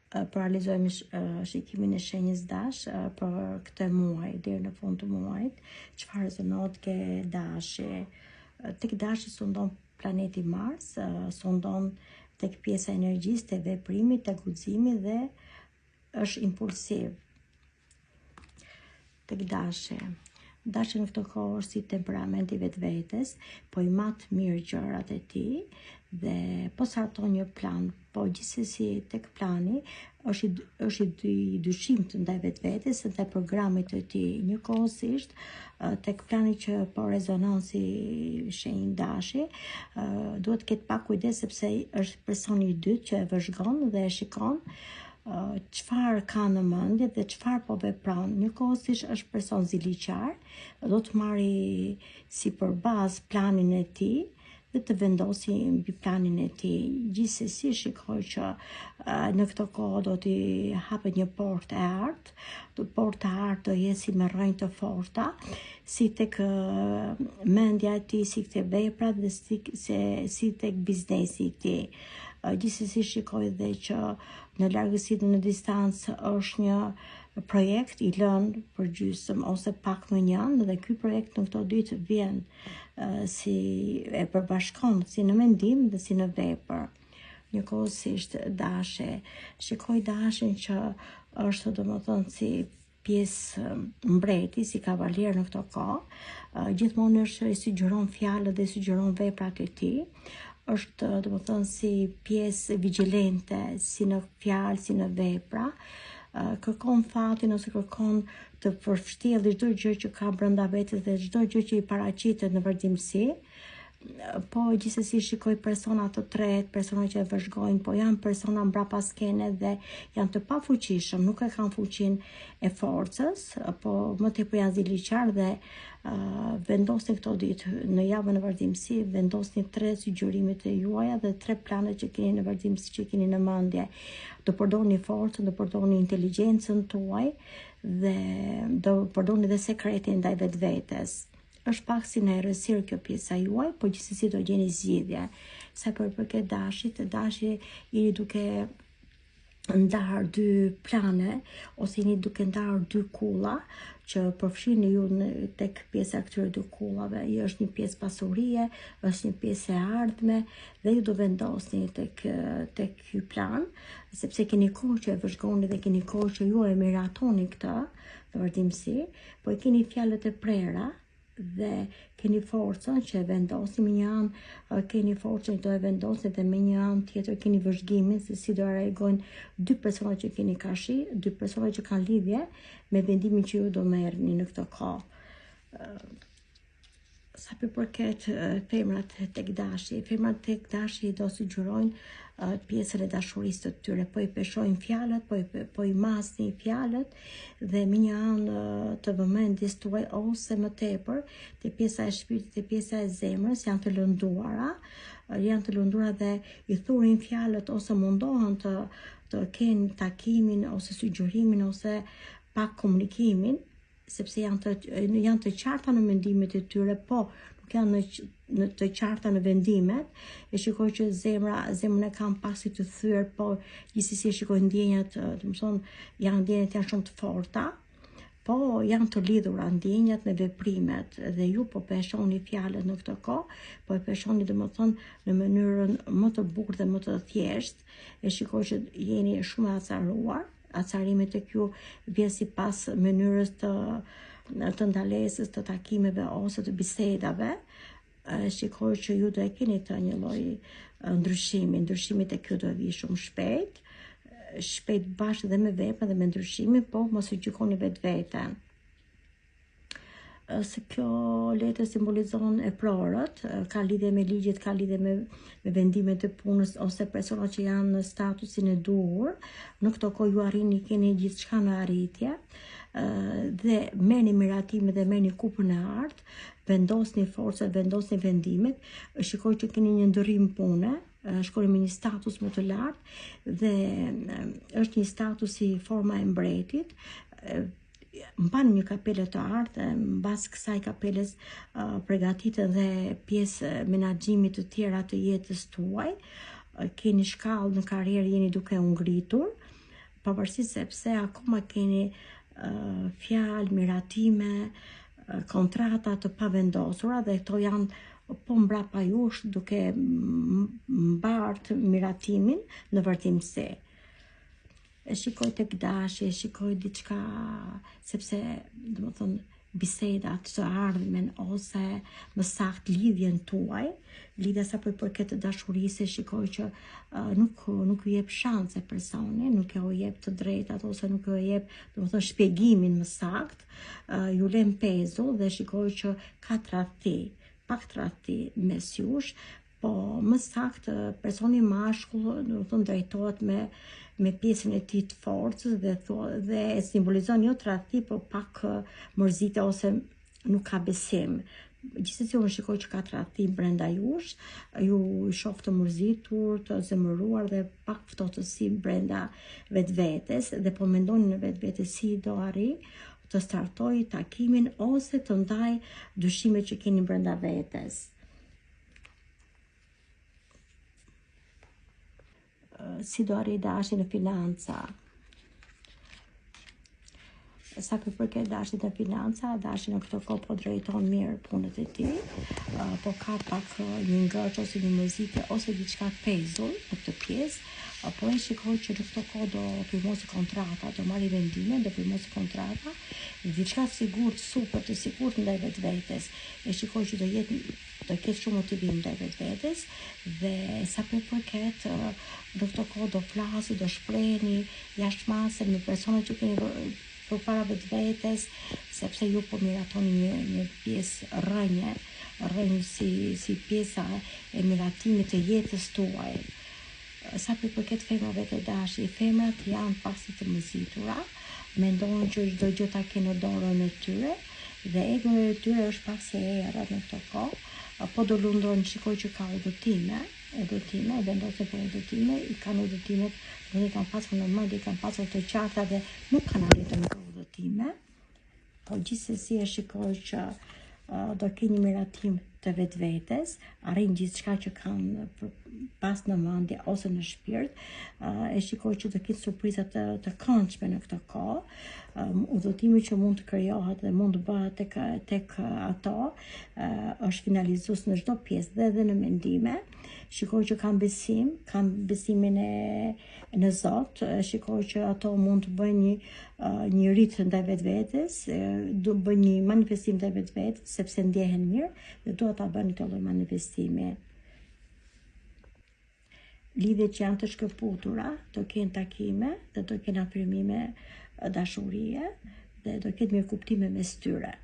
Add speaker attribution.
Speaker 1: Po realizojmë shikimin e shenjës dash për këtë muaj, deri në fund të muajit, çfarë rezonohet ke dashi. Tek dashi sundon planeti Mars, sundon tek pjesa e energjisë, te veprimit, te guximit dhe është impulsiv. Tek dashi. Dashi në këtë kohë është si temperament i vetvetes, po i mat mirë gjërat e tij dhe po harton një plan, po gjithsesi tek plani është i, është i dyshimtë ndaj vetvetes, ndaj programit të tij. Njëkohësisht tek plani që po rezonon si shenjë dashi, duhet të ketë pak kujdes sepse është personi i dytë që e vëzhgon dhe e shikon çfarë ka në mendje dhe çfarë po vepron. Njëkohësisht është person ziliqar, do të marri si për bazë planin e tij dhe të vendosi mbi planin e tij. Gjithsesi shikoj që në këtë kohë do t'i hapet një portë e artë, do porta e artë do jetë si me rrënjë të forta, si tek mendja e tij, si tek veprat dhe si, se, si tek biznesi i tij. Gjithsesi shikoj dhe që në largësi dhe në distancë është një projekt i lënë për gjysëm ose pak më njanë dhe ky projekt në këto ditë vjen si e përbashkon si në mendim dhe si në vepër. Njëkohësisht dashi, shikoj dashin që është domethënë si pjesë mbreti, si kavalier në këto kohë, gjithmonë është i sugjeron fjalët dhe i sugjeron veprat e tij, është domethënë si pjesë vigjilente, si në fjalë, si në vepra, kërkon fatin ose kërkon të përfshijë çdo gjë që ka brenda vetes dhe çdo gjë që i paraqitet në vazhdimësi. Po gjithsesi shikoj persona të tretë, persona që e vëzhgojnë, po janë persona mbrapa skene dhe janë të pafuqishëm, nuk e kanë fuqinë e forcës, po më tepër janë ziliqar dhe uh, vendosni këto ditë në javën në vazhdimësi, vendosni tre sugjerimet e juaja dhe tre planet që keni në vazhdimësi që keni në mendje. Do përdorni forcën, do përdorni inteligjencën tuaj dhe do përdorni dhe sekretin ndaj vetvetes. Është pak si në errësirë kjo pjesa juaj, po gjithsesi do gjeni zgjidhje. Sa për përket dashit, dashi jeni duke ndarë dy plane ose jeni duke ndarë dy kulla që përfshini ju në tek pjesa e këtyre dy kullave. Ju është një pjesë pasurie, është një pjesë e ardhme dhe ju do vendosni tek tek ky plan, sepse keni kohë që e vëzhgoni dhe keni kohë që ju e miratoni këtë në vazhdimësi, po i keni fjalët e prera dhe keni forcën që e vendosni me një anë, keni forcën që do e vendosni dhe me një anë tjetër keni vëzhgimin se si do reagojnë dy persona që keni karshi, dy persona që kanë lidhje me vendimin që ju do merrni në këtë kohë. Sa për përket femrat tek dashi, femrat tek dashi do sugjerojnë pjesën e dashurisë të tyre, po i peshojnë fjalët, po i, po i masni fjalët dhe me një anë të vëmendjes tuaj ose më tepër te pjesa e shpirtit, te pjesa e zemrës janë të lënduara, janë të lënduara dhe i thurin fjalët ose mundohen të të kenë takimin ose sugjerimin ose pak komunikimin sepse janë të janë të qarta në mendimet e tyre, po nuk janë në, në të qarta në vendimet. E shikoj që zemra, zemrën e kanë pak si të thyer, po gjithsesi e shikoj ndjenjat, domethënë, janë ndjenjat janë shumë të forta. Po janë të lidhura ndjenjat me veprimet dhe ju po peshoni fjalët në këtë kohë, po e peshoni domethënë në mënyrën më të bukur dhe më të thjeshtë. E shikoj që jeni shumë e acaruar, acarimi tek ju vjen sipas mënyrës të të ndalesës, të takimeve ose të bisedave, shikoj që ju do e keni të një lloj ndryshimi, ndryshimi tek ju do e vijë shumë shpejt, shpejt bashkë dhe me veprën dhe me ndryshimin, po mos e gjykoni vetveten. se kjo letër simbolizon eprorët, ka lidhje me ligjet, ka lidhje me, me vendimet e punës ose persona që janë në statusin e duhur. Në këto kohë ju arrini keni gjithçka në arritje dhe merrni miratimin dhe merrni kupën e artë, vendosni forcën, vendosni vendimet, shikoj që keni një ndërrim pune, shkoni me një status më të lartë dhe është një status si forma e mbretit, mban një kapele të artë, mbas kësaj kapeles uh, pregatit edhe pjesë menaxhimi të tjera të jetës tuaj, keni shkallë në karrierë, jeni duke u ngritur, Pavarësisht sepse akoma keni uh, fjalë, miratime, uh, kontrata të pavendosura dhe këto janë po mbrapa jush duke mbart miratimin në vazhdimësi. E shikoj tek dashi, e shikoj diçka, sepse, domethënë, bisedat të ardhmen ose më saktë lidhjen tuaj, lidhja sa po i përket dashurisë, e shikoj që uh, nuk nuk ju jep shanse personi, nuk ju jep të drejtat ose nuk ju jep, domethënë shpjegimin më saktë, uh, ju lën pezull dhe shikoj që ka tradhti, pak tradhti mes jush, Po, më saktë, personi mashkull, domethënë, drejtohet me, me pjesën e tij të forcës dhe, thua, dhe e simbolizon jo tradhti, po pak mërzitje ose nuk ka besim. Gjithsesi unë shikoj që ka tradhti brenda jush, ju i shoh të mërzitur, të zemëruar dhe pak ftohtësi brenda vetvetes dhe po mendoni në vetvete si do arrij të startoj takimin ose të ndaj dyshimet që keni brenda vetes. Si do arrijë dashi në financa? Sa për përket dashit në financa, dashi në këtë kohë po drejton mirë punët e tij, po ka pak një ngërç ose një mërzitje ose diçka pezull në këtë pjesë, po e shikoj që në këtë kohë do firmosë kontrata, do marrë vendime, do firmosë kontrata, diçka sigurt, super të sigurt ndaj vetvetes. E shikoj që do jetë do ketë shumë motivim ndaj vetvetes dhe sa për përket në këtë kohë do flasi, do shpreheni jashtë mase me personat që keni përpara vetvetes, sepse ju po miratoni një një pjesë rrënje, rrënjë si si pjesa e miratimit të jetës tuaj. Sa për përket femrave te dashi, femrat janë pak si të mërzitura, mendojnë që çdo gjë ta kenë në dorën e tyre dhe egoja e tyre është pak si e errët në këtë kohë, po do lundrojnë, shikoj që ka udhëtime, udhëtime, vendosin për udhëtime, i kanë udhëtimet, do i kanë pasur në mendje, i kanë pasur të qarta dhe nuk kanë arritur në këto udhëtime. Po gjithsesi e shikoj që uh, do kenë një miratim të vetvetes, arrin gjithçka që kanë për, pas në mendje ose në shpirt, uh, e shikoj që do ketë surpriza të, të këndshme në këtë kohë, um, udhëtimi që mund të krijohet dhe mund të bëhet tek tek ato, uh, është finalizues në çdo pjesë dhe edhe në mendime. Shikoj që kanë besim, kanë besimin e në Zot, shikoj që ato mund të bëjnë një një rit ndaj vetvetes, do bëjnë një manifestim ndaj vetvetes sepse ndjehen mirë dhe dua ta bëjnë këtë lloj manifestimi. Lidhjet që janë të shkëputura, do kenë takime dhe do kenë afirmime dashurie dhe do ketë mirëkuptime mes tyre.